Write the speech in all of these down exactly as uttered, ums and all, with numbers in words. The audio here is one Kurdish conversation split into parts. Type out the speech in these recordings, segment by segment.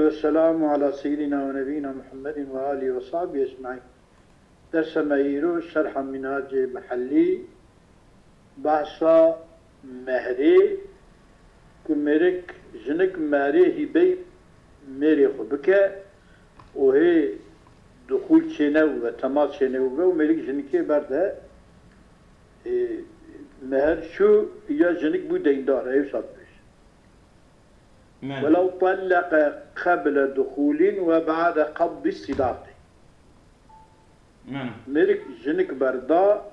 والسلام على سيدنا ونبينا محمد وآله وصحبه أجمعين. Dersa me îro şerha Minhacê Mihellî, behsa mehrê, ku mêrik, jinik mehrê hîbeyî mêrê xwe bike û hê dixûl çêne û ve, temas çêne û ve û mêrik jinikê berde, e, mehr çû ya jinik bû deyndar, ew sat bêj. Mene. ولو طلق قبل دخول وبعد قبض الصداق. Mene. Mêrik jinik berda,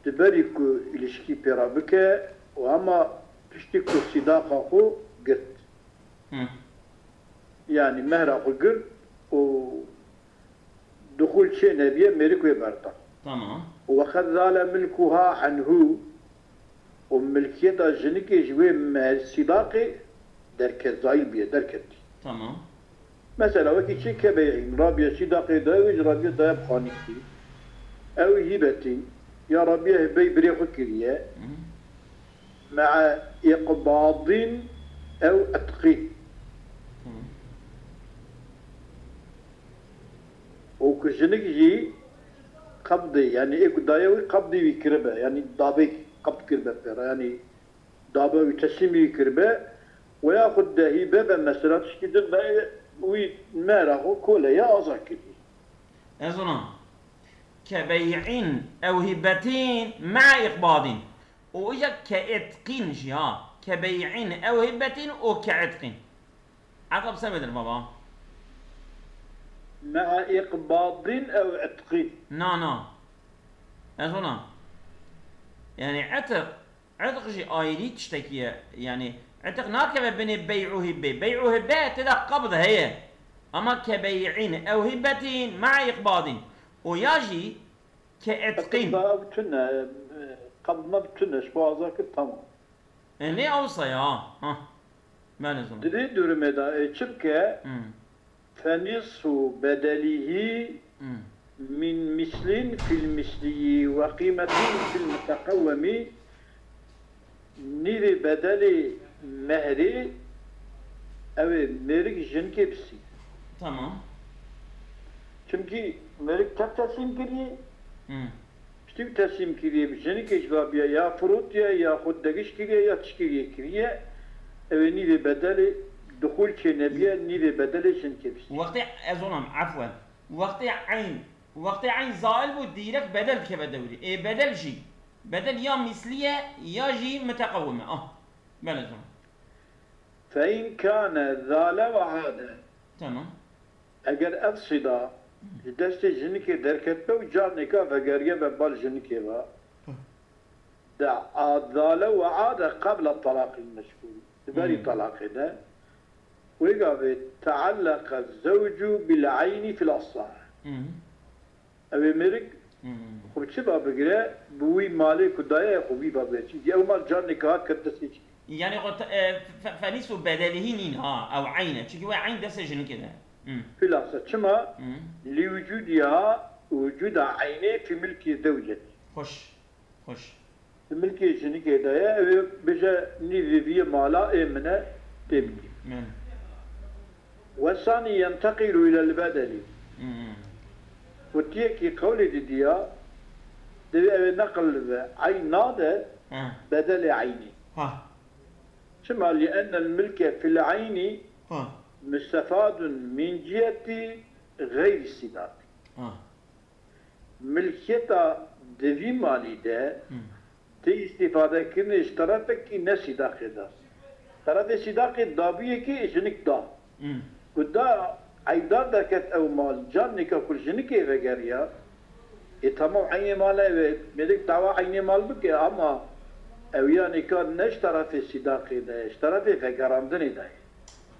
di berî ku îlişkî pê re bike û hema piştî ku sîdaqa xwe girt. Hı. Yanî mehra xwe girt û dixûl çê nebiye, mêrik wê berda. Tamam. وقد زال ملكها عنه û milkiyeta jinikê ji wê mehr sîdaqê derket, zayîl bûye, derketî. Tamam. Mesela wekî çi kebeyîn, rabiye sîdaqê daye wê, ji rabiye daye bi xanîkî. Ew hîbetîn, ya rabiye hibeyî birê xwe kiriye. Hı. مع إقباض أو عتق. Hı. Û ku jinik jî qebdê, yanî ê ku daye wî qebdê wî kiribe, yanî dabê qebd kiribe pê re, yanî dabe wî teslîmî wî kiribe, we yaxud de hîbe be, mesela tiştî din be, wî mehra xwe kole ya aza kiriye. Ez ona. Kebey'in ew hîbetîn me'a îqbadîn. Û îja ke'itqîn jî ha. Kebey'in ew hîbetîn û ke'itqîn. Aqab semedin baba. Me'a îqbadîn ew itqîn. Na, na. Ez ona. Yani etiq, etiq jî ayrî tiştekî ye. Yani etiq nakeve binê bey'u hibbe. Bey'u hibbe tê de qabd heye. Ama ke bey'in ew hibbetin me'a iqbadin. O ya jî ke etqîn. Etiq da ew tune, qabd me bi tune, ji bo aza kir tamam. E, ne awsa ya? Ha. Ben ez ona. Di vê durumê de, e, çi bike? Hmm. Fenisu bedelihi Hmm. min mislin fil misliyi ve qîmetin fil muteqewwemi, nîvê bedelê mehrê ew ê mêrik jinikê bisî. Tamam. Çimkî mêrik tev teslîm kiriye. Hmm. Piştî ku teslîm kiriye, jinikê ji va biya ya firotiye, ya xwe degiş kiriye, ya tişt kiriye kiriye. Ew ê nîvê bedelê dixûl çê nebiye, nîvê bedelê jinikê bistî. Wextê ez onam, efwen. Wextê eyn, wextê eyn zail bû, dîrek bedel dikeve dewrî. Ê bedel jî, bedel ya mîslî ye, ya jî miteqewim e. Ah, belê zon. Fe in kane zale ve ade. Tamam. Eger ev sîda ji destê jinikê derketbe û carnêka vegeriye ve bal jinikê ve, de a zale ve ade qebla talaqil mezkûr. Di berî Hmm. talaqê de. Wê gavê tealleqe zewcu bil eynî fil asah. Hmm. Ew ê mêrik Hmm. xwe bi çi va bigire? Bi wî malê ku daye xwe wî va bigire. Çimkî ew mal carnêka hat ket destê çi. Yani o te-, e, fe-, fenisu bedelihî nîn ha, ew eyn e. Çimkî wê eyn destê jinikê de. Hmm. Xulasa çima? Hmm. Li wicûdiha, wicûda eynê fi milkî zewcetî. Xweş. Xweş. Di milkê jinikê de ye, ew ê bêje nîvê vî mala ê min e, tê bikî. Min. Wesanî yenteqîlu îlel bedelî. Hmm. Gotiyekî qewlê didiya, divê ew ê neqil be, eyn nade, Ha. bedelê eynî. Ha. Çima? Li ennel milke fil eynî Ha. mustefadun min ciheti xeyrî sîdaqî. Ha. Milkiyeta di vî malî de Hmm. tê îstîfadekirinê ji terefekî ne sîdaqê de. Terefê sîdaqê dabûyekê jinik da. Hmm. Ku da eydar derket ew mal, carnêka ku jinikê vegeriya, ê tamam eynê mal e, mêrik dawa eynê mal bike, ama ew ya nêka ne ji terefê sîdaqê de ye, ji terefê vegerandinê de ye.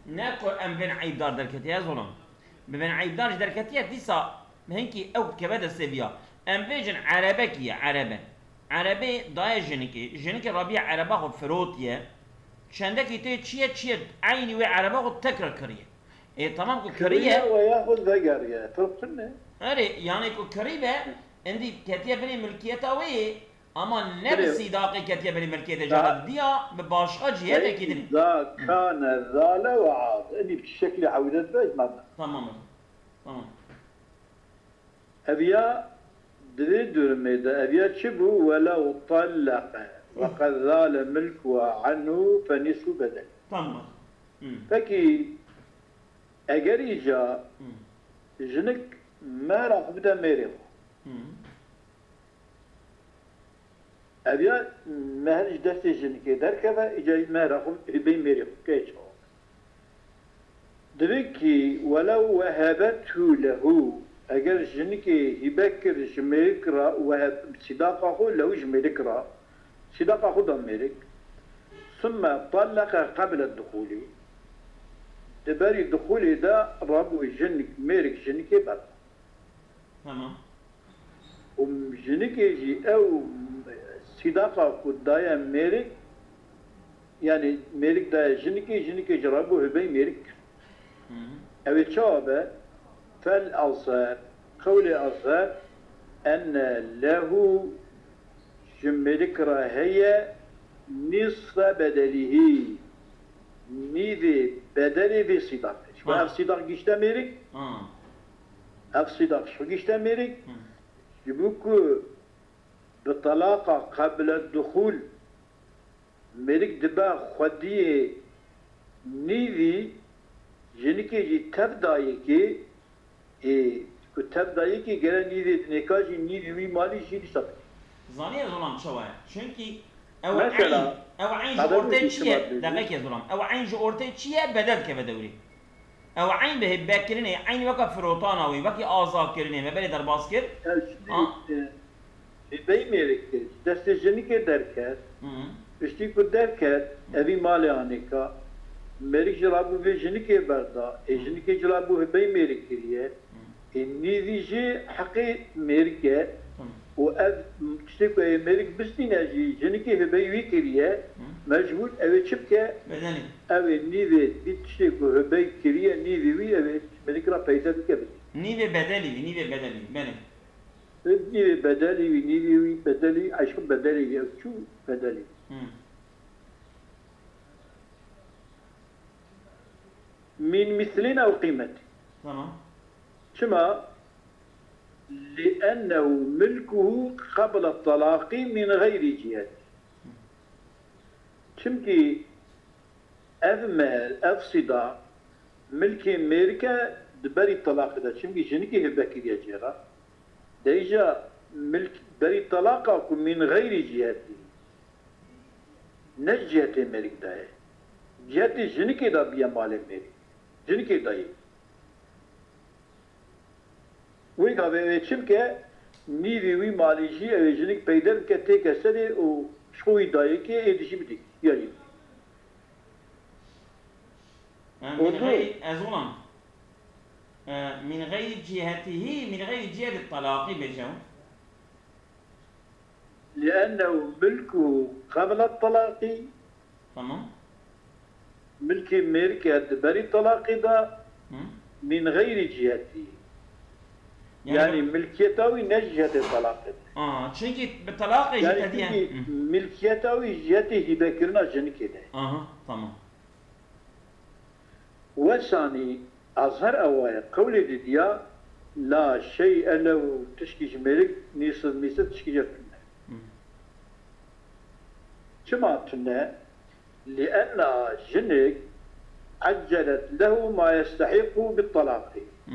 Ne ku em bên eybdar derketiye, ez olam. Bibin eybdar ji derketiye, dîsa hinkî ew dikeve destê viya. Em bêjin erebekî ye, erebe. Erebê daye jinikê. Jinikê rabiye ereba xwe firotiye. Çendekî tê çiye, çiye eynî wê ereba xwe tekrar kiriye. Ê, tamam ku kiriye. Kiriye we ya xwe vegeriye. Firq tune. Erê, yani ku kirî be, endî ketiye binê milkiyeta wê yê, Ama ne bi Belê. Sîdaqê ketiye berî milkê de, Za- jara didiya bi başqa cihetekî din. Za kane zale ve ad. Enî bi şeklê ewîdet be, ez me. Tamam e. Tamam. Ev ya di vê durumê de, ev ya çi bû? Welew tallaqe ve qed zale milkuha anhu fe nisfu bedel. Tamam. Hmm. Pekî, eger îca Hmm. jinik mehra xwe bide mêrê xwe. Hmm. Ev ya mehr ji destê jinikê derkeve, îca mehra xwe hîbeyî mêrê xwe bike, çawa? Divê kî welew wehebethu lehu, eger jinikê hîbe kir ji mêrik re, weheb, sîdaqa xwe lehu ji mêrik re, sîdaqa xwe da mêrik, summe tallaqe qeble duxulî, di berî duxulê de rabû jinik, mêrik jinikê berda. Tamam. Û jinikê jî ew sîdaqa ku daye mêrik, yanî mêrik daye jinikê, jinikê jî rabû hibeyî mêrik kir. Hı hı. Ew ê çawa be? Fel azher, qewlê azher, enne lehu, ji mêrik re heye nîsfe bedelihî, nîvê bedelê vê sîdaqê. Ji ber Ha. ev sîdaq gişte mêrik, Ha. ev sîdaq ji xwe gişte mêrik, Hı. ji bo ku bi telaqa qeble duxul mêrik dibe xwediyê nîvî, jinikê jî tev dayikê, ê, ku tev dayikê gere nîvê dinêka jî nîvî wî malî jî dîsa bidî. Zanî ez olam çawa ye? Çunkî ew Mesela, eyn, ew eyn ji qadem ortê wekî çi ye? Şima dibêjin. Deqekê ez olam. Ew eyn ji ortê çi ye? Bedel dikeve dewrî. Ew eyn bi hêbekirinê, eyn weke firotana wî, wekî azakirinê, me berê derbas kir. Ew şimdi, Ha. e, hêbeyî mêrik kir, ji destê jinikê derket, Hı. piştî ku derket, Hı. evî malê anêka, mêrik ji rabû vê jinikê berda, ê Hı. jinikê ji rabû hêbeyî mêrik kiriye, Hı. ê nîvî jî heqê mêrik e. Tamam. Û ev tiştê ku ê mêrik bistîne jî, jinikê hêbeyî wî kiriye, Hı. mecbûr ew ê çi bike? Bedelî. Ew ê nîvê vî tiştê ku hêbeyî kiriye, nîvê wî ew ê mêrik re peyde bike bidî. Nîvê bedelî wî, nîvê bedelî wî, belê. Nîvê bedelî wî, nîvê wî bedelî, eşq bedelî wî, ew çû bedelî. Hı. Min mislin ew qîmetî. Tamam. Çima? Liennehu milkuhu qebla talaqî min xeyrî ciheti. Çimkî ev mehr, ev sîda, milkê mêrike di berî talaqê de. Çimkî jinikê hêbe kiriye cê re. De îja milk berî talaqa ku min xeyrî cihetî. Ne ji cihetê mêrik de ye. Cihetê jinikê de biye malê mêrik. Jinikê dayê. Wê gavê wê çi bike, nîvê wî malî jî ew ê jinik peyde bike, têke serê û ji xwe wî dayikê ê dijî bidî. Yanî. E, min Oldu. Xeyr, ez olam. E, min xeyr cihetihî, min xeyr ciheti talaqî bêje. Liennehu milkuhu qebla talaqî. Tamam. Milkê mêrike di berî talaqê de Hı. min xeyrî cihetî. Yani Yanî bu milkiyeta wî ne ji cihetê talaqê de. Aa, çünkü bi talaqê jî Yani tediye. çünkü Hı. milkiyeta wî ji cihetê hîbekirina jinikê de. Aha, tamam. Wesanî Azher ewaye qewlê didiya la şey'e lehu, tişkî ji mêrik nîsiv mîsiv tişkî jê tune. Hı. Çima tune? Lienna jinik eccelet lehu ma yestehiqu bit talaqî. Hı.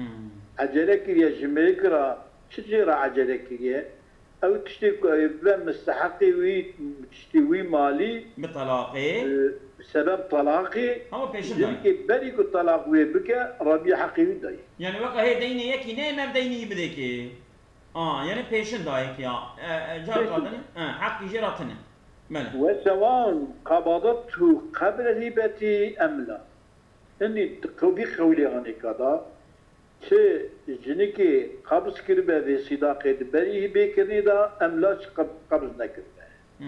Ecele kiriye ji mêrik re, çi jê re ecele kiriye? Ew tiştê ku ew ê bibe misteheqê wî, tiştê wî malî, Bi talaqê. e, sebeb talaqê, Hema pêşin dayê. jinikê berî ku talaq wê bike, Rabî heqê wî dayê. Yani weka hê deynê yekî neyê, me deynê yî bidê kê. A, yani pêşin dayê kê ya. E, e, car Pêşin. kadini, e, heqî jê re tine. Belê. Ve sewan qabadathu qeble hîbetî em la. Hinî di qew-, vî qewlê anêka da, Çi jinikê qebz kiribe vê sîdaqê di berî hîbêkirinê de, em la çi qeb-, qebz nekiribe. Hmm.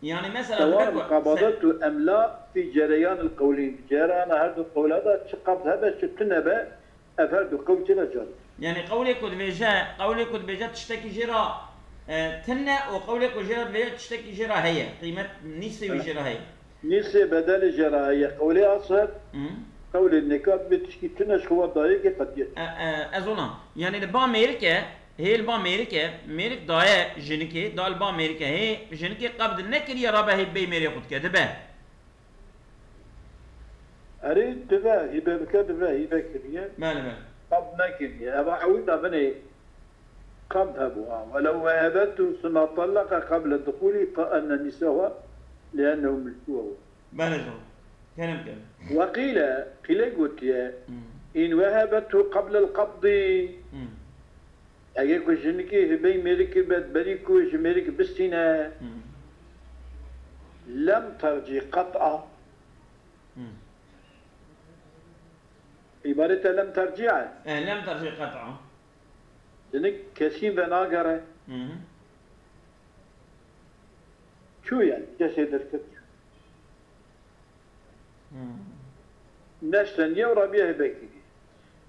Yani mesela Sewa dibe ku muqabadat û em la fî cereyan il qewlî, cereyana her du qewla de çi qebz hebe, çi tune be, ev her du qewl têne caiz. Yani qewlê ku dibêje, qewlê ku dibêje tiştekî jê re E, tune û qewlê ku jê re vê tiştekî jê re heye. Qîmet nîsê wî jê re heye. Nîsê bedelê jê re heye. Qewlê Azher, Hı? qewlê nêka dibê tişkî tune ji xwe dayê ke qetiye. E, e, ez ona. Yani li ba mêrik e, hê li ba mêrik e, mêrik daye jinikê, da li ba mêrik e, hê jinikê qebd nekiriye rabe hê bey mêrê xwe dike, dibe. Erê dibe, hîbe bike dibe, hîbe kiriye. Bele, bele. Qebd nekiriye. Eva ewil de binê qebd hebû ha. Welew wehebetu suma tallaka qable duhulî fe enne nîsewa li ennehu milkuhu. Bele, zor. Kerem, kerem. Weqîle, qîle gotiye, Hmm. în wehebetu qablel qabdî. Hmm. Eger ku jinikê hibey mêrikê be, berî ku ji mêrik bistîne, Hmm. lem tercî qet'a. Hmm. Îbarete lem tercî e. E, lem tercî qet'a. Jinik kesîn venagere. Hmm. Çû yani, kesê derket. Hmm. Neşteniye û rabiye hibekî.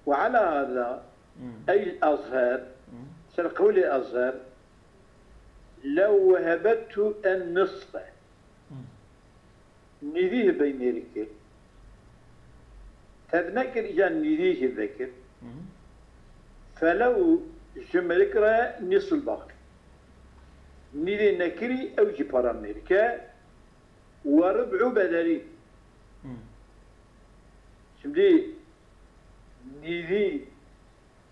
Ve ala hada, Hmm. ey Azher, Hmm. ser qewlê Azher, lew wehebetu en nisfe. Hmm. Nîvî hibey mêrikê. Tev nekir îca nîvî hibekir. Hmm. Felew ji mêrik re nîsul baqî. Nîvê nekirî ew jî para mêrike. Ve rib'u bedelî. Hmm. Şimdi nîvî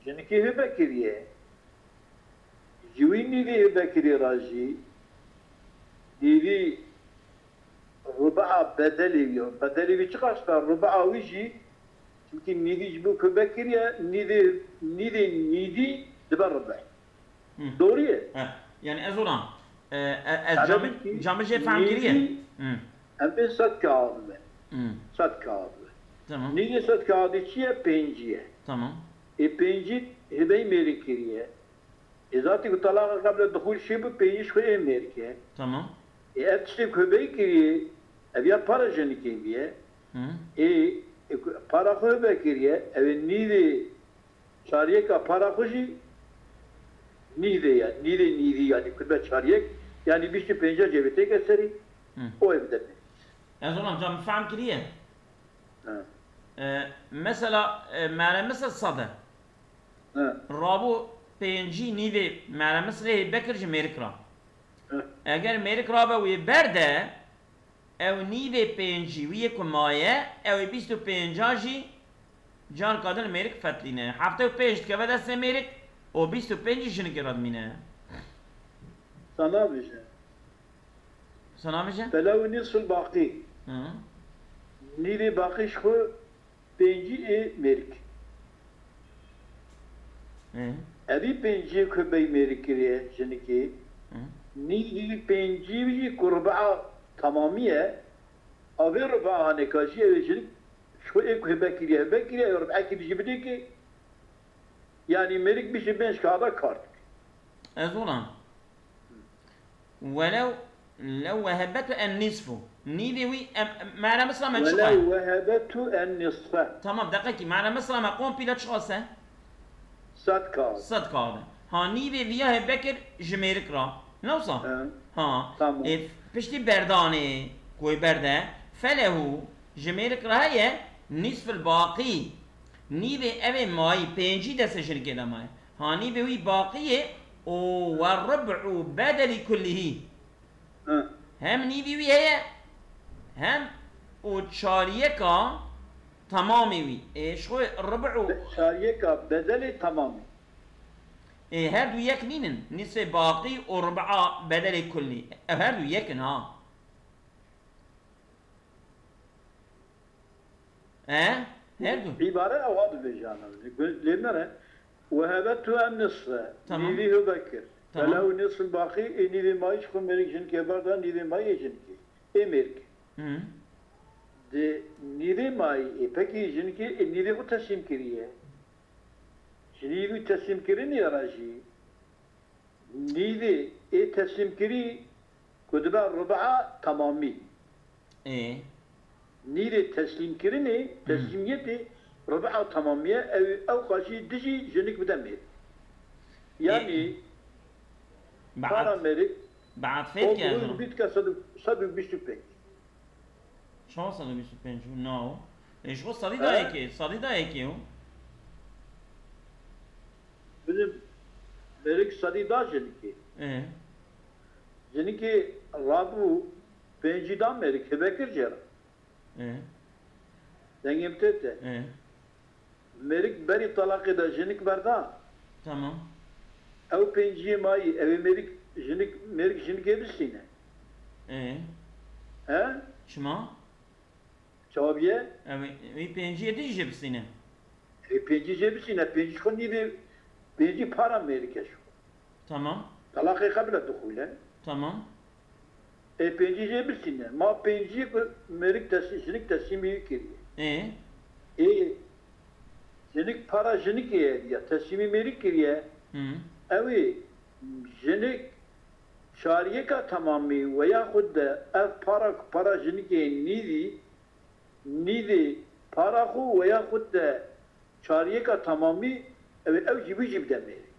jinikê hibekiriye. Ji wî nîvî hibekirî re jî nîvî ruba bedelê wî ye. Bedelê wî çiqas be ruba wî jî, çimkî nîvî ji bo ku hibekiriye, nîvê, nîvê nîvî dibe ruba. Hı. Doğru ye? He. Yani ez oran. E, e, ez Yani camı, belki camı jê fehm kiriye. nîvî Hı. Em bê sed kağıdı be. Hı. Sed kağıdı be. Tamam. Nîvê sed kağıdî çi ye? Pêncî ye. Tamam. Ê pêncî hibey mêrik kiriye. Ê zatî ku talaqa qeble dixul şê bi pêncî ji xwe ê mêrike. Tamam. Ê ev tiştê ku hibey kiriye, ev ya para jinikê bîye. Hı. Ê, ê ku para xwe hibe kiriye, ew ê nîvê çaryeka para xwe jî nîvê ya, nîvê nîvî yani ku dibe çaryek, yani bîst û pênca cevê têke serî, Hı. o ev deme. Ez oran camı fehm kiriye. Ha. E, mesela, e, meremisa sade. Ha. Rabu pêncî nîvê meremisa rê bekir ji mêrik ra. Ha. Eger mêrik rabe wê berde, ew nîvê pêncî wî yê ku maye, ew ê bîst û pênca jî can kadin mêrik fetlîne. Heftê û pênc dikeve destê mêrik û bîst û pênc jî jinikê re dimîne. Sana bije. Sana bije? Felew nîsul baqî. Hı. Nîvê baqî ji xwe pêncî ê mêrik. Hı. Evî pêncî ku bey mêrik kiriye jinikê. Hı. Nîvî pêncî wî ku ruba tamamî ye. Avê ruba haneka jî ew ê jinik ji xwe ê ku hebe kiriye, hebe kiriye, ew rubekî dijî bidê ki, yanî mêrik bîst û pênc kağıda kar dike. Ez oran. Welew lew wehebetu en nisfu. Nîvê wî em, em, mehre misra me çiqa? Welew wehebetu en nisfe. Tamam, deqekî. Mehre misra me kompîla çiqas e? Sed kağıt. Sed kağıt e. Ha, nîvê viya hê bekir ji mêrik ra. Ne wisa? He. Ha. Tamam. E, piştî berdanê, koy berde, felehu, ji mêrik ra heye, nisfil baqî. Nîvê evê mayî, pêncî destê jinikê de maye. Ha, nîvê wî baqî yê, û we rib'u bedelî kullihî. Hı. Hem nîvî wî heye, hem û çaryeka temamê wî. Ê, ji xwe rib'u. Çaryeka bedelê temamê. Ê, her du yek nînin. Nisfê baqî û rib'a bedelê kullî. Ev her du yek in ha. E? Her du. Îbare ewa dibêje ana. Lê nere. Wehebetu en nisfe. Tamam. Nîvî hebe kir. Tamam. Felehu nisful baqî, ê nîvê mayî ji xwe mêrik jinikê berda, nîvê mayî ê jinikê. Ê mêrik. Hı. Di nîvê mayî, ê pekî jinikê, ê nîvê xwe teslîm kiriye. Ji nîvî teslîmkirinê re jî, nîvê ê teslîmkirî ku dibe ruba temamî. Ê. Nîvê teslîmkirinê, teslîmiyetê ruba temamî ye, ew, ew qaşî dijî jinik bide mêr. Yanî, Para Beat, mêrik, Beat fêr o ke ez bû ro. Bît ke sed û, sed û bîst û pênc. Çawa sed û bîst û pênc bû? Naw. E, ji xwe sedî da He? yekê, sedî da yekê o. Bizim mêrik sedî da jinikê. E. Jinikê rabû pêncî da mêrik, hibe kir jê re. E. Dengê min tê te. E. Mêrik berî talaqê de jinik berda. Tamam. Ew pênciyê mayî, ew ê mêrik jinik, mêrik jinikê bistîne. E. He? Çima? Çawa biye? Ew ê, wî pênciyê din jê bistîne. Ê pêncî jê bistîne, pêncî xwe nîvê, pêncî para mêrik e ji xwe. Tamam. Talaqê qebla duxûl e. Tamam. Ê pêncî jê bistîne. Ma pêncî ku mêrik tesî-, jinik teslîmî wî kiriye. Ê? Ê, jinik para jinikê ye ya teslîmî mêrik kiriye. Hı. Ew ê jinik çariyeka temamî we ya xwe de ev para ku para jinikê nîvî, nîvê para xwe we ya xwe de çariyeka temamî ew ê ew jî wî jî bide mêrik.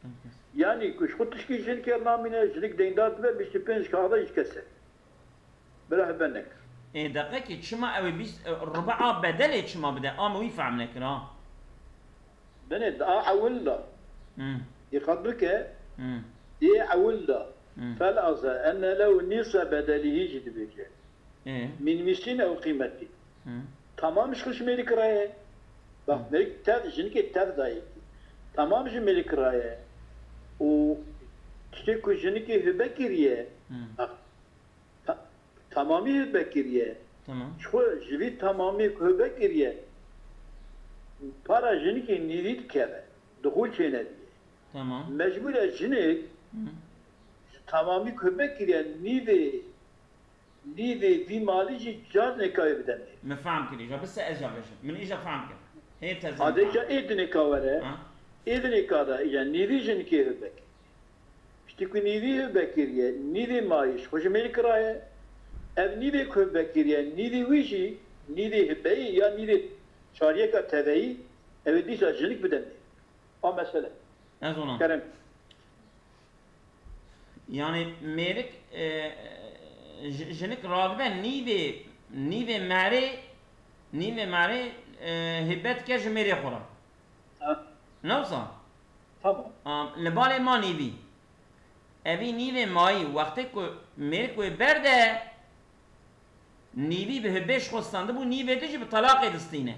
Yanî ku ji xwe tişkî jinikê namîne, jinik deyndar dibe bîst û pênc kaxda ji kese. Bila hebe nekir. Ê deqekê çima ew ê bîst, e, rube'a bedelê çima bide? A min wî fehm nekir ha. Binê di a ewil de. Hmm. Dîqet bike. Hmm. Di ewil de. Hmm. Fel aze enne lew nîse bedelî jî dibêje. Ê? Mînmîsîn ew qîmetî. Hı. Tamam ji xwe ji mêrik raye. Bak, Hı. mêrik tev, jinikê tev dayikî. Tamam ji mêrik raye. Û tiştê ku jinikê hibe kiriye. Hı. Bak, ta-, tamamî hibe kiriye. Tamam. Ji xwe ji vî tamamî ku hibe kiriye, para jinikê nîvî dikeve. Dixûl çênediye. Tamam. Mecbûr e jinik Hı. ji tamamî ku hibe kiriye nîvê Nîvê vî malî jî carneka wê bide mêrik. Min fehm kir, îja bise ez ja bêjim. Min îja fehm kir. Hê tezî Adê min fehm. Îja ê dinêka were. Ha? Ê dinêka de îja nîvî jinikê hibek. Piştî ku nîvî hibek kiriye, nîvê mayî ji xwe ji mêrik raye. Ev nîvê ku hibek kiriye, nîvê wî jî, nîvê hibeyî ya nîvê çariyeka teveyî, ew ê dîsa jinik bide mêrik. A mesele. Ez ona. Kerem. Yani mêrik, e, ji-, jinik radibe nîvê, nîvê merê, nîvê merê, e, hêbet ke ji mêrê xwe re. Ha. Ne wisa? Tamam. A, li balê ma nîvî. Evî nîvê mayî wextê ku mêrik wê berde, nîvî bi hibê ji xwe stendibû, nîvê din jî bi telaqê distîne.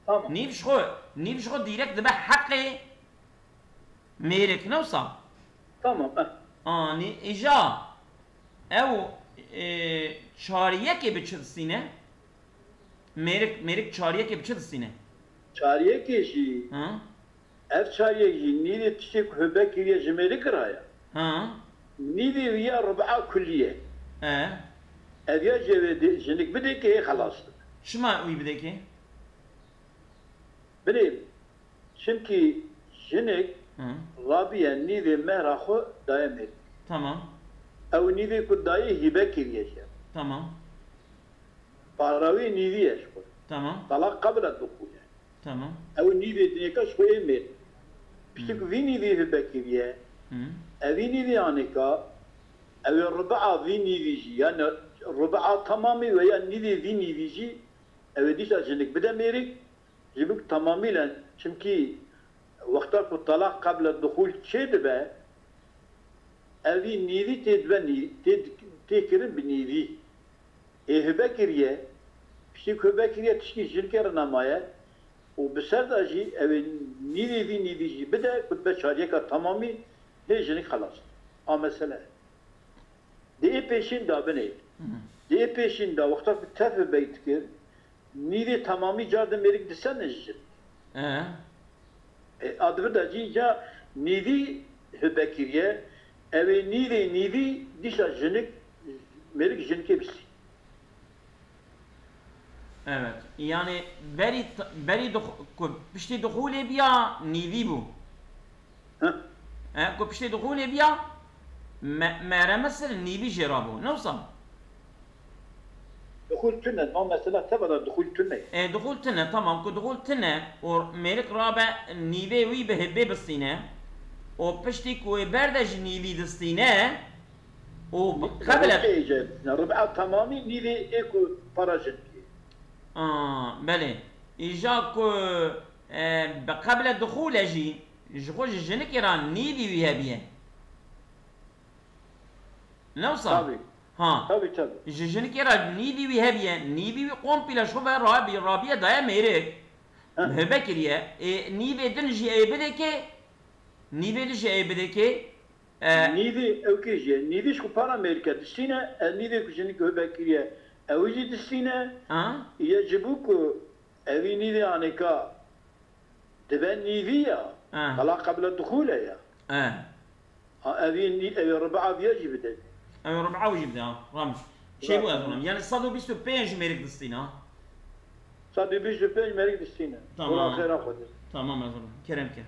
Tamam. Nîv ji xwe, nîv ji xwe dîrek dibe heqê mêrik, ne wisa? Tamam, eh. Anî, îja ew, e, çariyekê bi çi distîne? Mêrik, mêrik çariyekê bi çi distîne? Çariyekê jî Hı? Ev çariyek jî nîvê tiştê ku hebe kiriye ji mêrik ra ye. Ha. Nîvê wî ya rube'a kullî ye. E. Ev ya jê wê dê-, jinik bidê ke hê xelas dibe. Çima wî bidê ke? Binê, çimkî jinik Hı. rabiye nîvê mehra xwe daye mêrik. Tamam. Ew nîvê ku dayê hîbe kiriye jê. Tamam. Para wê nîvî ye ji xwe. Tamam. Talaq qebla duxûl e. Tamam. Ew nîvê dinêka ji xwe ê mêr. Piştî Hmm. ku vî nîvî hebe kiriye, Hmm. evî nîvî anêka, ew ê rube'a vî nîvî jî, yani rube'a tamamî veya nîvê vî nîvî jî, ew ê dîsa jinik bide mêrik, ji bo ku tamamî len, çimkî wexta ku talaq qebla duxûl çê dibe, evî nîvî tê dibe nî-, tê dik-, tê kirin bi nîvî. Ê hibe kiriye, piştî ku hibe kiriye tişkî jinikê re nemaye û bi ser de jî ew ê nîvê vî nîvî jî bide ku dibe çariyeka temamî hê jinik xelas. A mesele. Di ê pêşîn de binê. Hı. Di ê pêşîn de wexta ku tev hibe dikir, nîvê temamî car di mêrik disene ji jinik. E? E, a di vir de jî ya nîvî hibe kiriye, ew ê nîvê nîvî dîsa jinik, mêrik jinikê bistî. Evet. Yani berî t-, berî dux-, ku piştî duxûlê biya nîvî bû. Heh. E, ku piştê duxûlê biya, me-, mere Misir nîvî jê rabû. Ne wisa? Duxûl tune, ma mesela teva da duxûl tune. E, duxûl tune, tamam, ku duxûl tune û mêrik rabe nîvê wî bi hibê bistîne. û piştî ku wê berde ji nîvî distîne û qebile. Rib'a tamamî nîvê ê ku para jinikê. A, belê. Îja ku, e, bi qebile dixûle jî ji xwe ji jinikê re nîvî wî hebiye. Ne wisa? Tabii. Ha. Tabii, tabii. Ji jinikê re nîvî wî hebiye, nîvî wî kompîle şove rabî, rabiye daye mêrik. Ha. Hibe kiriye. Ê, nîvê din jî ê bidê kê? Nîvê din jî ê bidê kê? E, nîvî ew kê jî ye. Nîvî ji xwe para mêrike diştîne, e, nîvê ku jinik hibe kiriye, ew jî diştîne. Ha. Ye ji bo ku evî nîvê anêka dibe nîvî ya. Ha. Qala qebla duxûle ya. Ha. Ha, evî nî-, evî riba viya jî bide. Evî riba jî bide, ha. Ram. Şey bu, Erzurum. Yani sed û bîst û pênc mêrik distîne, ha. Sed û bîst û pênc mêrik distîne. Tamam. Xweda xêra xwe de. Tamam, Erzurum. Kerem ke.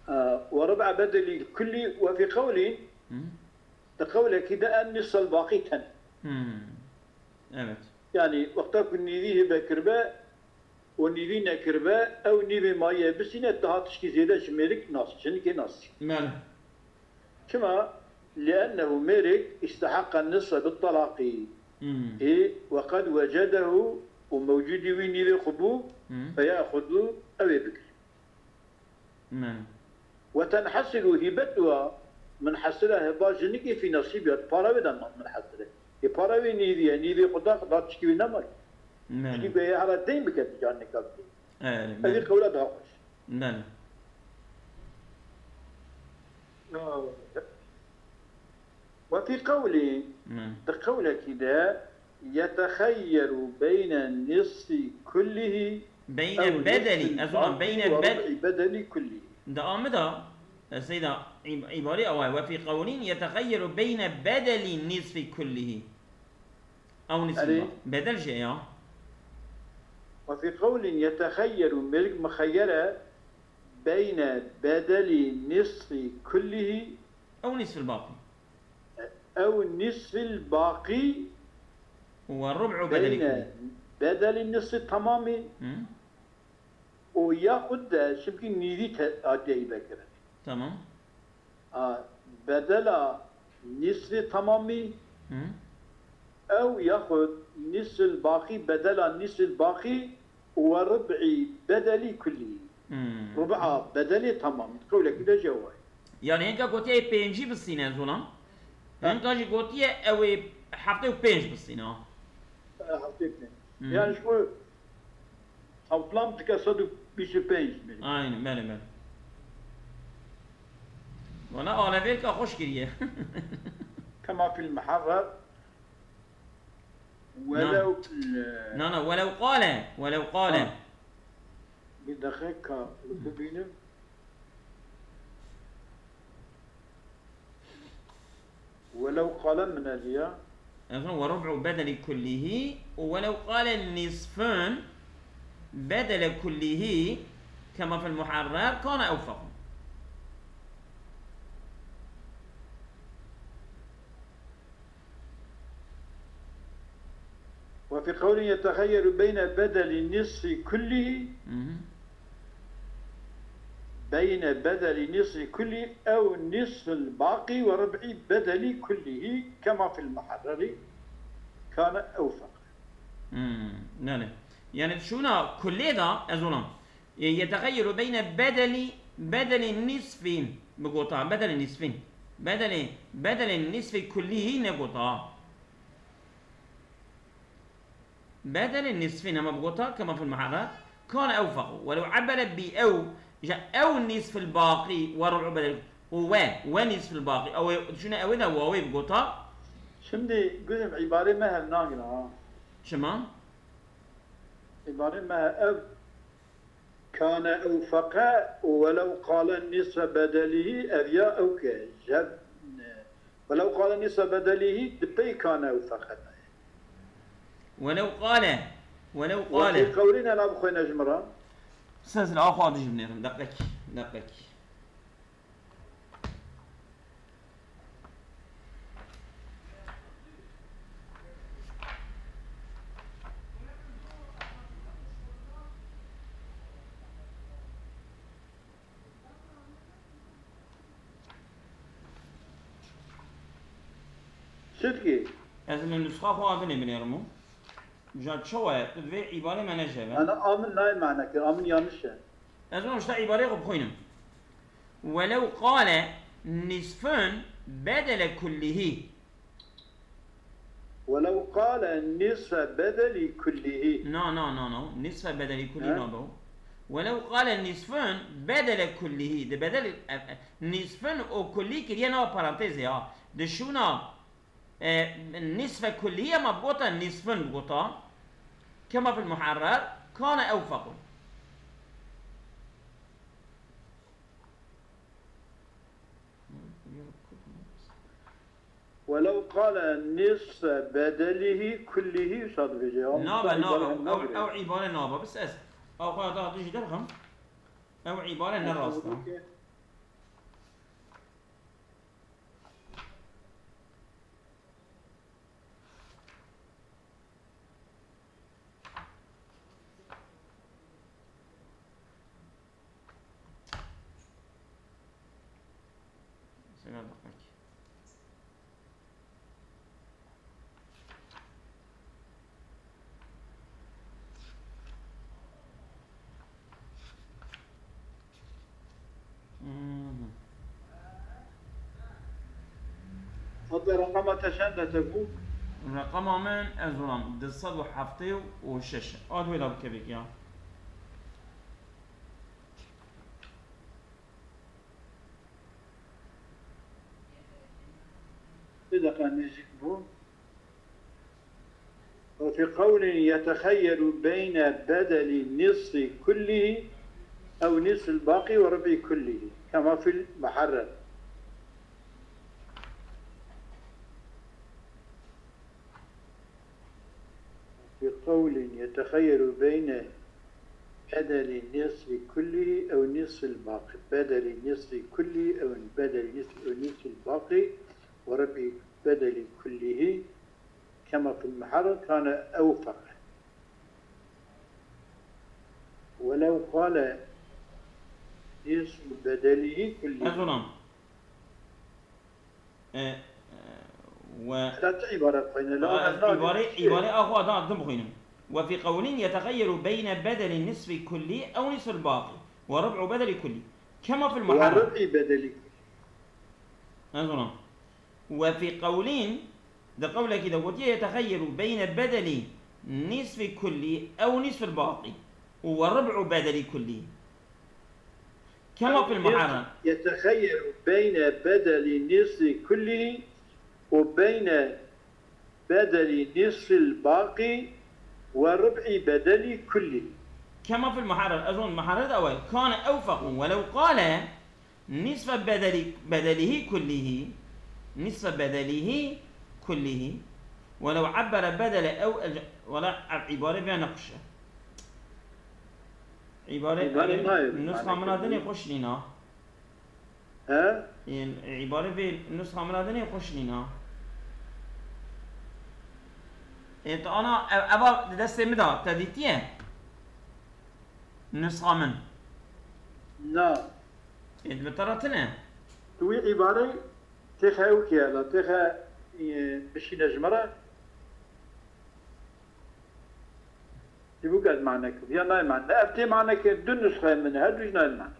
Ee, ve rib'a bedelî kullî ve fî qewlî. Hı. Di qewlekî de en nisfel baqî ten. Hmm. Evet. Yani wexta ku nîvî hibe kiribe û nîvî nekiribe, ew nîvê mayiye bistîne, daha tişkî zêde ji mêrik nas, jinikê nas. Belê. Çima? Liennehu mêrik isteheqqa nisfe bit talaqî. Hmm. Ê, ve qed wecedehu û mewcudî wî nîvê xwe bû, Hmm. feyaxudu, ew ê bigire. Belê. Ve tenhesiru hîbetuha munhesire, hiba jinikê fî nesîbiha, para wê de munhesire. Ê para wê nîvî ye, nîvê xwe da, da tişkî wî nemaye. Belê. Tişkî ku heye hela deyn bike di canika bidê. Belê, Evî belê. qewla daha xweş. Belê. Ve fî qewlî, Belê. di qewlekî de, yetexeyyeru beyne nisfî kullihî Beyne ew bedelî, nisfîl ez ona baqî beyne ve bed-, rib'î bedelî kullihî. Di amida, e, seyda, îb-, îbarê ew e, ve fî qewlîn yetexeyyeru beyne bedelî nisfî kullihî. Ew nisfî Erê. bak. Bedel jî ya. Ve fî qewlîn yetexeyyeru, mêrik mixeyyere beyne bedelî nisfî kullihî Ew nisfîl baqî. Ew nisfîl baqî Ve rub'u bedelî beyne kullî. bedelî nisfî temamî Hı? û yaxud de, çimkî nîvî te-, hatiye hîbe kirin. Tamam. A, bedela nisfî temamî Hı? ew yaxud nisfîl baqî, bedela nisfîl baqî û ve rib'î bedelî kullî. Hmm. Rub'a bedelê tamam. Qewlekî de jî ew e. Yani hinka gotiye pêncî bistîne zolan. Ha. Hinka jî gotiye ew ê heftê û pênc bistîne. E, heftê û pênc. Hmm. Yani ji bo toplam dike sed û bîst û pênc bin. Aynen, belê, belê. Valla alevêrka xweş kiriye. Kema fil muharrer. Na. Welew, e, Na, na, welew qale, welew qale. Ha. Bir dakika, bibînim. Welew qale min eliya. Efendim, ve rub'u bedeli kullihi, ve welew qale nisfun bedele kullihi, kema fil muharrer, kana evfeku. وفي قول يتخير بين بدل النصف كله، Mhm. بين بدل النصف كله أو النصف الباقي وربع بدل كله كما في المحرر كان أوفق. Hmm, yani, yani şuna kullê da ez olam. E, يتخير بين بدل، بدل نصف bigota, بدل نصف. بدل، بدل نصف كله negota. بدل نصف hema bigota, كما في المحرر، كان أوفق. ولو عبر بأو، ja ew nisfil baqî ve rub'u bedel, û we, we nisfil baqî, ew ê, şuna ew ê de wawê bigota. Şimdi gözüm îbarê me hev nagire ha. Çima? Îbarê me ev كان أوفق ولو قال نصف بدله، ev ya ew ke, jeb, ولو قال نصف بدله di pey كان أوفق de. ولو قال، ولو قال. وفي قولنا la bixwêne ji min re. Sez li axwa dijim nêxim, deqek, deqek. Çi dikî? Ez li nusxa xwe a dinê binêrim û. Ja çawa ye? Tu divê îbarê me nejeve. Ana a min nayê mane kir, a min yanlış e. Ez û ji te îbarê xwe bixwînim. Welew qale nisfun bedele kullihî. Welew qale nisfe bedeli kullihî. Na, na, na, na. Nisfe bedeli kullihî He? nabe. Welew qale nisfun bedele kullihî. Di bedel, e, e, nisfun û kullî kiriye nava parantezê ha. Di şûna, e, nisfe kullihî ema bigota nisfun bigota. Kema fil muharrer, kane ewfequ. Welew qale nisfe bedelihî kullihî wisa dibêje. Nabe, nabe. Ew, ew îbare nabe. Bis ez. Ew xwe da tu jî derxim. Ew îbare ne rast e. Sena deqek. Mhm. Hadi reqema te çend e te bû? Reqema min, ez olam, du sed û heftê û şeş. Ad wê da bikevek ya. Bir dakika, nêzîk bû. وفي قول يتخير بين بدل نصف كله أو نصف الباقي وربع كله كما في المحرر. في قول يتخير بين بدل نصف كله أو نصف الباقي، بدل نصف كله أو بدل نصف، أو نصف الباقي وربع بدل كله كما في المحرر كان أوفق. ولو قال نصف بدله كله. Ez olam. E, e, we Hela tu îbare bixwîne, la Aa, ez ez îbare, nabînim çi ye? îbare a xwe da din bixwînim. وفي قول يتخير بين بدل النصف الكلي أو نصف الباقي وربع بدل كلي كما في المحرر. وربع بدل كلي. Ez olam. وفي قول, di qewlekî de gotiye, يتخير بين بدل نصف الكلي أو نصف الباقي وربع بدل كلي. كما في المحرر. يتخير بين بدل نصف كله وبين بدل نصف الباقي وربع بدل كله. كما في المحرر, ez û muharrer de ew e. كان أوفق ولو قال نصف بدل, بدله كله, نصف بدله كله, ولو عبر بدل أو الج-, wela ev îbare vê ne xweş e. Îbare, Îbare nayê, nusxa mane min a dinê xweş nîna. He? Ên, îbare vê nusxa min a dinê xweş nîna. Ê, tu ana, ev, eva di destê min de, te dîtiye? Nusxa min. Na. Ê, di bi te re tune? Tu wî îbareyê têxe ew kiye la, têxe, e, bişîne ji me re. Ji bo ku ez mane kim? Ya nayê mane? Ev tê mane kirin, du nusxeyên min, her du jî nayên mane.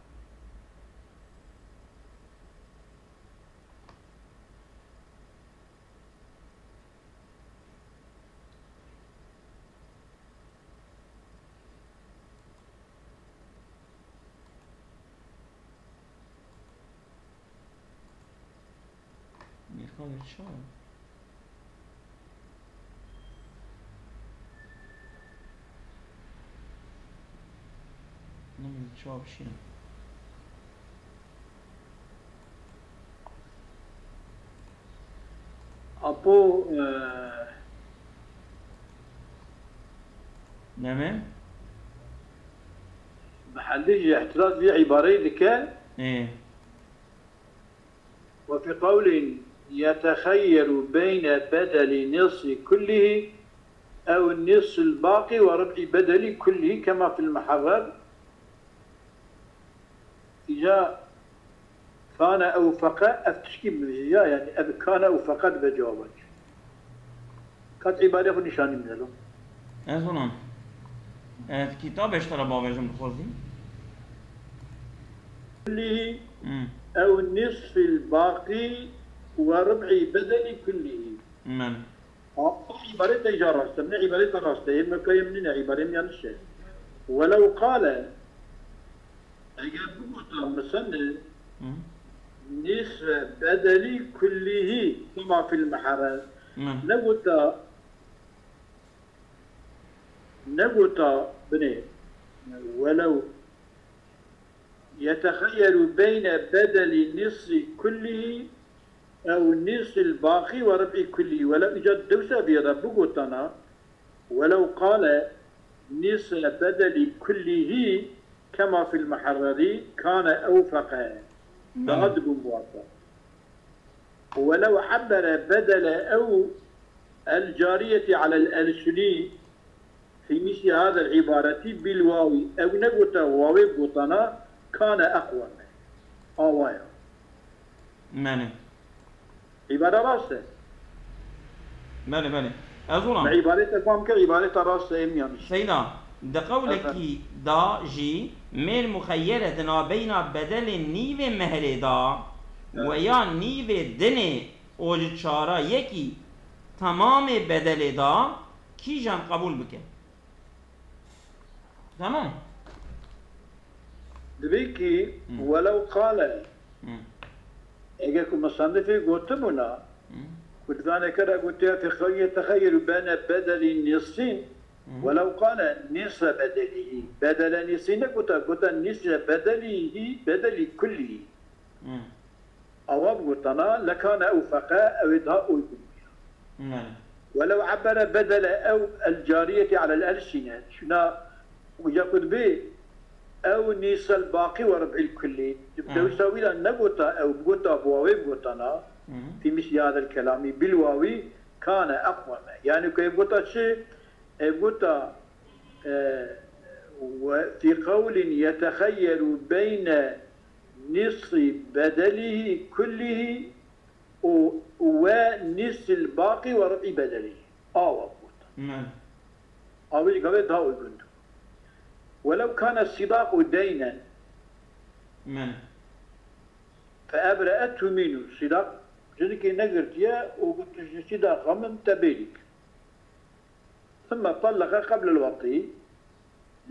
Mirxan çawa? Nabînim çawa bişînim. Apo, e, Neme? Mihellî jî îtiraz vî îbareyê dike. Ê. وفي قول يتخير بين بدل نصف كله أو النصف الباقي وربع بدل كله كما في المحرر. Îca kane ewfeqe, ev tişkî min jî ya, yanî ev kane ewfeqe dibe cewaba. Qet îbarê xwe nîşanî min elo. Ez ona. Ez kitabê ji te re bavêjim dixwazî. Kullihi Hmm. ew nisfil baqî we rib'î bedelî kullihi. Men. A, îbarê te jî rast e, min îbarê te rast e, yê mekayê min nîne, îbarê min yanlış e. Welew qale, eger bigota musennif, Hı. nisfe bedelî kullîhî kema fil muharrer. Hı. Negota, negota binê, welew yetexeyyeru beyne bedelî nisfî kullîhî ew nisfil baqî we rib'î kullî. Welew îca dewsa bîye de bigotana, welew qale nisfe bedelî kullîhî kema fil muharrerî kane ewfeqe. Daha Belê. dibû muwafeq. Welew ebbere bedele ew el cariyeti alel elsinî Fî mîslî hadel îbaretî bil wawî, ew negota wawê gotana kane eqweme. Awaya. Mene. Îbare rast e. Mene, mene. Ez ona. Me îbarete fam ke îbarete rast e, em yanlış. Seyda, di qewlekî da jî mêr muxeyyere di nabeyna bedelê nîvê mehrê da Evet. we ya nîvê dinê û ji çara yekî temamê bedelê da kîjan qebûl bike. Tamam. Divê ki Hı. welew qale. Hı. Eger ku musannifê gotibûna, Hı. ku di zaneke de gotiye fi xew yetexeyyeru bene bedelî nisfîn, Hı. welew qale nisfe bedelîhî. Bedele nisfî negota, gota nisfe bedelîhî, bedelî kullî. Hı. Awa bigotana, lekane ewfeqe, ew ê daha uygun bûya. Mene. Welew ebere bedele ew el cariyeti alel elsine. Şuna uca ku dibê, ew nisel baqî we rib'il kullî. Hı. Dewsa wî de negota ew, bigota bi wawê bigotana. Hı. Fî mîslî hadel kelamî bil wawî kane eqweme. Yani ku ev gota çi? Ev gota, e, we fî qewlin yetexeyyeru beyne nisfî bedelîhî kullîhî û we nisfil baqî we rib'î bedelî. Awa got. Men. Awî gavê daha uygun. Welew kane sidaqu deynen. Men. Fe ebre'etu mînû. Sidaq jinikê negirtiye û got tu ji sidaqa min te bêrîk. Thumme tallaka qeblel wetî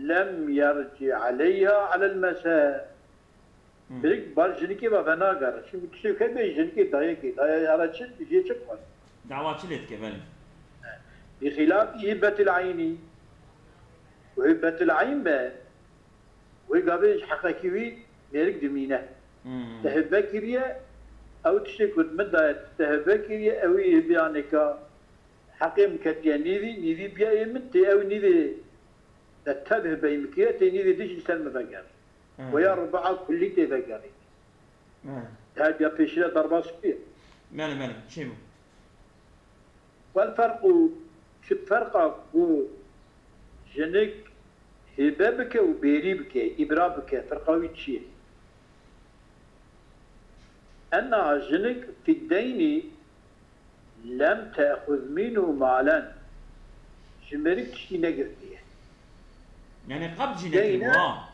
lem yerci aleyha alel mese. Hmm. Birik bar jinikê ve venagere. Çünkü tiştê xebê jinikê dayekê. Daya ara çi, jê çi bixwaz? Dawa çi lê dike, belê. Bi xilafî hibbetil eynî. Û hibbetil eyn be, wê gavê ji heqekî wî mêrik dimîne. Hmm. Te hibbe kiriye, ew tiştê ku min daye, te hibbe kiriye, ew ê hibê anêka. Heqê min ketiye nîvî, nîvî biya ê min, tê ew nîvê de tev hibeyî min kiriye, tê nîvê dî jî li ser min veger. Hı. Weya rubaa kullî tê vegerî. Hı. Her ya pêşî de derbas bûye. Belê, belê, çê bû. Wel ferqu, çi ferqa ku jinik hêbe bike û bêrî bike, îbra bike, ferqa wî çi ye? Enna jinik fî deynî lem te'xuz mînhu malen. Ji mêrik tiştî negirtiye. Yani qebd jî nekiribû, Deyne ha.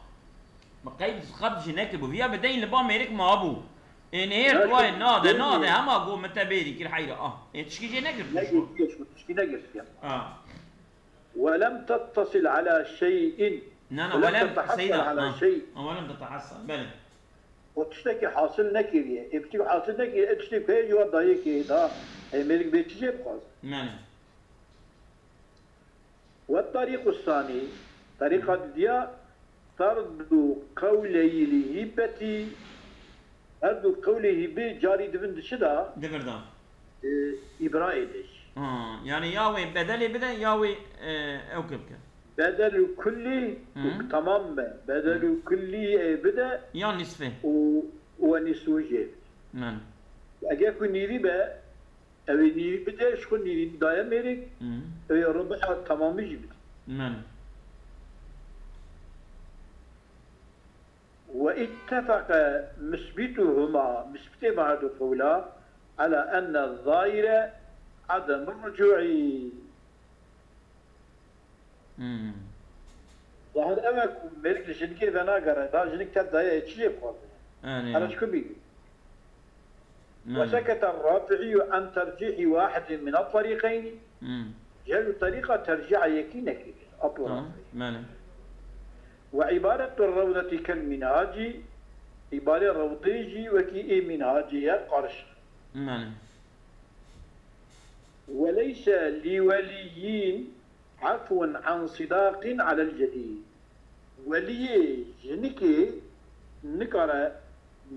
Min qeyd qebd jî nekiribû. Viya bi deyn li ba mêrik mabû. Ê nêr Ya, duayê nade, deyn nade, ye. Hema got min te bêrî kir heyra. Ah, ê tişkî jê negirt. Negirtiye, şu tiştî negirtiye. Ah. Welem tettasil ala şey'in. Na, na, Welem welem, tetehasal Seyda, ala ha. Şey. Ha, welem tetehasal, belê. O tiştekî hasil nekiriye. Ê tiştekî hasil nekiriye, ê tiştekî peyê ciwa dayê ki da, ê mêrik bê çi jê bixwaz? Belê. Ve tariqu sani, tariqa didiya, tardu qewleyî li hîbetî, her du qewlê hîbê carî dibin di çi da? Di vir da. E, îbrayê de jî. Ha, yani ya wê bedelê bide, ya wê, e, ew kê bike. Bedel û kullî Hı. û tamam be. Bedel Hı. û kullî ê bide Yan nisfê. û, û we nîsû jê bide. Men. Eger ku nîvî be, ew ê nîvî bide, ji xwe nîvî daye mêrik, Hı. ew ê rubeha tamamî jî bide. Men. Ve ittefeqe musbituhuma, musbitê me her du qewla, ala enne zahire adem rucu'i. ku mêrik li jinikê venagere, da jinik tev daye, çi jê bixwazin? Anê. Hera çi ku bî. Mane. وسكت الرافعي عن ترجيح واحد من الطريقين. Hmm. Ji her du terîqa tercîha yekî nekiriye. Apo Tamam. Rafîî. Mane. وعبارة الروضة كالمنهاج، îbarê Rewdê jî wekî ê Minhacê ye, qarş e. Mane. وليس لولي عفو عن صداق على الجديد. Weliyê jinikê nikare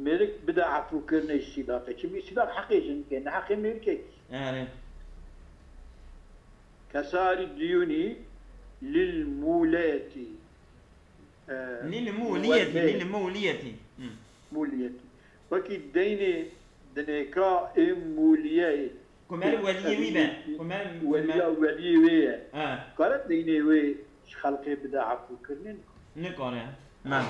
mêrik bide efûkirinê ji sîdaqê. Çimkî sîdaq heqê jinikê, ne heqê mêrikê. Erê. كسائر الديون للمولية. E, Lil muliyetî, muwellê. Lil muliyetî. Hı. Muliyetî. Wekî deynê dinêka ê muliyeyê. Ku mer weliyê wî be. Ku mer, ku mer Weliya weliyê wê ye. Ha. Kare deynê wê ji xelkê bide efûkirinê nikare. Nikare. Me.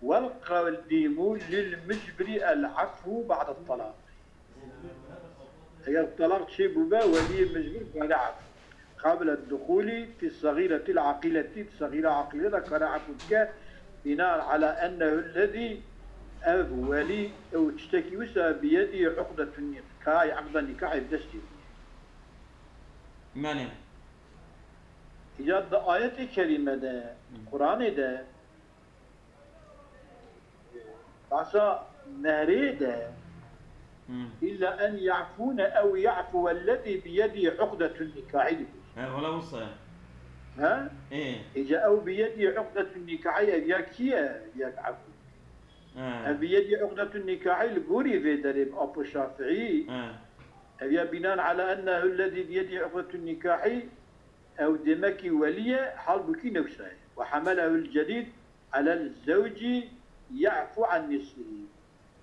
والقديم للمجبر العفو بعد الطلاق. Eger telaq çêbûbe, weliyê micbûr kare efû. قبل الدخول في الصغيرة العاقلة، di sexîra aqîle de kare efû bike, بناء على أنه الذي، ev welî, ew tiştekî wisa, بيده عقدة النكاح، eqda nîkahê bi destê wî ye. Mane. Ya di ayetê kerîme de, Hı. Qur'anê de, Basa mehrê de, Hmm. إلا أن يعفون أو يعفو الذي بيده عقدة النكاح dibêje. He, wala wisa ye. He? Ê. Îca ew بيده عقدة النكاح ev ya kî ye? Ya efû. He. Ev بيده عقدة النكاح li gorî vê derê bi Apo Şafiî. He. Ev ya بناء على أنه الذي بيده عقدة النكاح ew demekî welî ye, halbûkî ne wisa ye. وحمله الجديد على الزوج يعفو عن نصفه.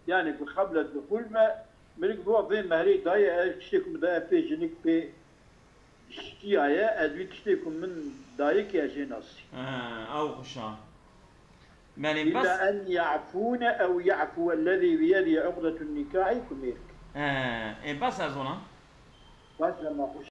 Yani ku qebla duxûl me, mirik bi vê mehrê daye, ev tiştê ku min daye pê jinik pê şiyaye, ez wî tiştê ku min dayikê ez jê nasî. Ha, ew xweş e. Belê, bes. إلا أن يعفون أو يعفو الذي بيده عقدة النكاح ku mêrik. He, ê, bes ez ona. Bes dema xweş.